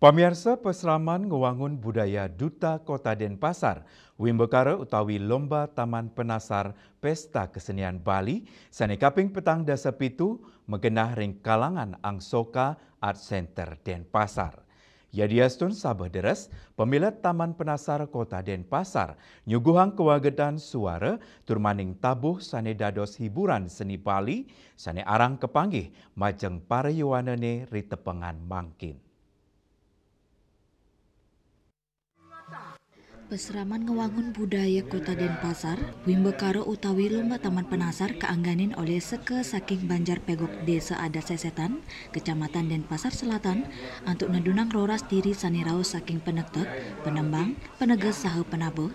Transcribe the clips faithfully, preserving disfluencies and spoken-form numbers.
Pamiarsa, pasraman ngawangun budaya Duta Kota Denpasar, Wimbakara utawi Lomba Taman Penasar Pesta Kesenian Bali, sane kaping petang dasa pitu, magenah ring kalangan Angsoka Art Center Denpasar. Yadiastun sabeh deres, pamilet Taman Penasar Kota Denpasar nyuguhang kawagedan suara tur maning tabuh sane dados hiburan seni Bali sane arang kapanggih majeng para yowanane ri tepengan mangkin. Pasraman ngawangun budaya Kota Denpasar, Wimbakara utawi Lomba Taman Penasar kaangganin olih seka saking Banjar Pegok, Desa Adat Sesetan, Kecamatan Denpasar Selatan, antuk nedunang roras diri sane rauh saking penektek, penembang, peneges saha penabuh.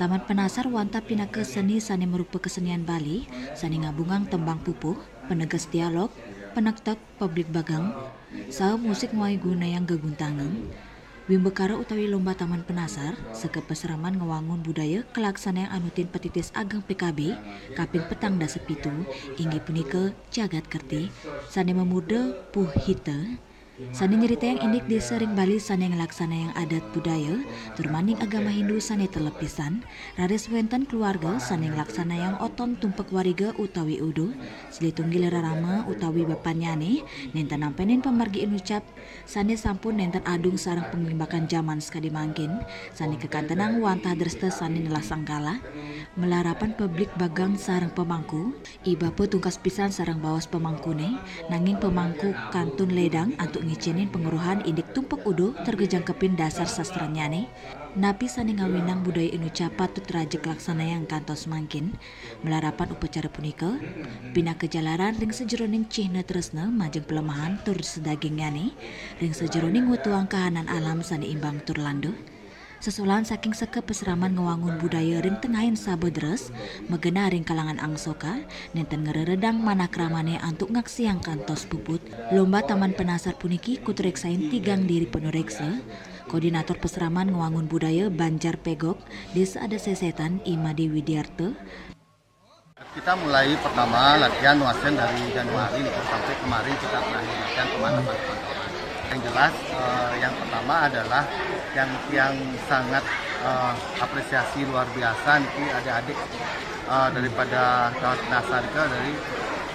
Taman Penasar wantah pinaka seni sane marupa kesenian Bali, sane ngabungang tembang pupuh, peneges dialog, penektek, peblig bageng, saha musik ngwai gunayang geguntangang. Wimbakara utawi Lomba Taman Penasar, seka pasraman ngawangun budaya kalaksanayang anutin patitis ageng P K B, kaping petang dasa pitu, inggih punika Jagat Kerti, sane mamurda Puhita, sane nyritayang indik desa ring Bali sane nglaksanayang adat budaya, tur maning agama Hindu sane teleb pisan, raris wenten keluarga sane nglaksanayang oton tumpek wariga utawi udu, silih tunggil rarama utawi bapannyane, nenten nampenin pamargi inucap, sane sampun nenten adung sareng panglimbakan jaman sakadi mangkin, sane kakantenang wantah dresta sane nelah sangkala, malarapan peblig bageng sareng pamangku, i bapa tungkas pisan sareng baos pamangkune, nanging pamangku kantun ledang antuk ngicenin panguruhan indik tumpek udu tur kajangkepin dasar sastrannyane, napi sane ngawinang budaya inucap patut rajeg laksanayang kantos mangkin. Malarapan upacara punika, pinaka jalaran ring sajeroning cihna tresna majeng palemahan tur sadagingyane, ring sajeroning wetuang kahanan alam sane imbang tur landuh. Sesolahan saking seka pasraman ngawangun budaya ring tengahin sabeh deres, magenah ring kalangan Angsoka, nenten ngreredang manah kramane antuk ngaksiang kantos puput. Lomba Taman Penasar puniki kutreksain tigang diri panureksa, Koordinator Pasraman Ngawangun Budaya Banjar Pegok, Desa Adat Sesetan, I Made Widiarta. Kita mulai pertama latihan nuasen dari Januari nih, sampai kemarin kita terakhir latihan pemanasan-pemanasan. Yang jelas, eh, yang pertama adalah yang, yang sangat, eh, apresiasi luar biasa niki adik-adik, eh, daripada Taman Penasar ke dari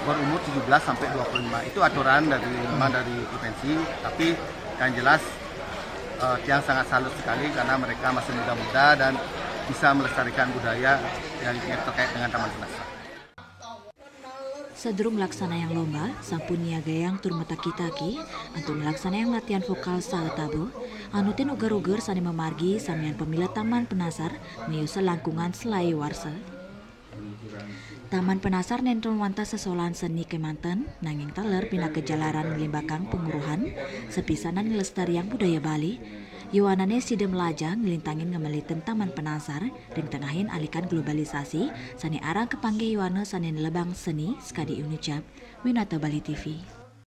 berumur tujuh belas sampai dua puluh lima. Itu aturan dari, memang dari provinsi, tapi yang jelas, eh, tiang sangat salut sekali karena mereka masih muda-muda dan bisa melestarikan budaya yang, yang terkait dengan Taman Penasar. Sadurung nglaksanayang lomba, sampun nyiagayang tur mataki-taki antuk nglaksanayang latihan vokal saha tabuh, anutin uger-uger sane mamargi samian pamilet Taman Penasar mayusa langkungan selae warsa. Taman Penasar nenten wantah sesolahan seni kemanten, nanging taler pinaka jalaran nglimbakang panguruhan, sapisanan nglestariang budaya Bali. Yowanane sida malajah nglintangin ngamelitin Taman Penasar ring tengahin alikan globalisasi sane arang kapanggih yowana sane nelebang seni sakadi inucap Winata Bali T V.